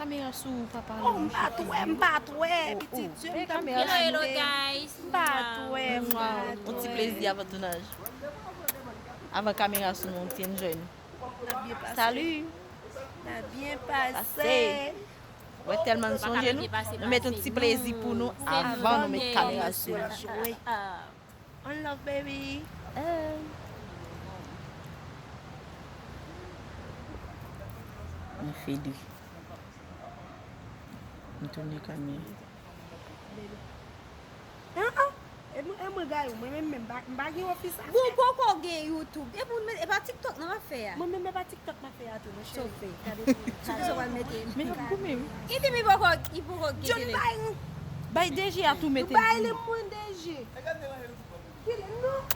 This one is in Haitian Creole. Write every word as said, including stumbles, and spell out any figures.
Kamera sou ou, papa. Oh, m pa t wè, m pa t wè, pitit, je m t ap... Hello, hello, guys. M pa t wè, m pa t wè. Yon ti plezi avan tounaj. Avan kamera sou nou, ti enjoy nou. N ap byen pase. Salut. N ap byen pase. Wè tèlman n sonje nou, nou met yon ti plezi pou nou avan nou met kamera sou nou. One love, baby. Mwen fede. Mwen tounen kamera. Ah, ah. E mwen, e mwen gay ou, mwen menm, menm, m pa, m pa gen ofis a fè. Bon, poko gen YouTube. E pou, e pa TikTok nan w ap fè a. Mwen menm, e pa TikTok m ap fè a tou, mwen cheri. Chofe. Gade, gade sa w al mete. Men y ap goumen, wi. Iti mi poko, i poko gen tele. John bay. Bay D J a tou mete. Bay li mwen D J. Kile, non.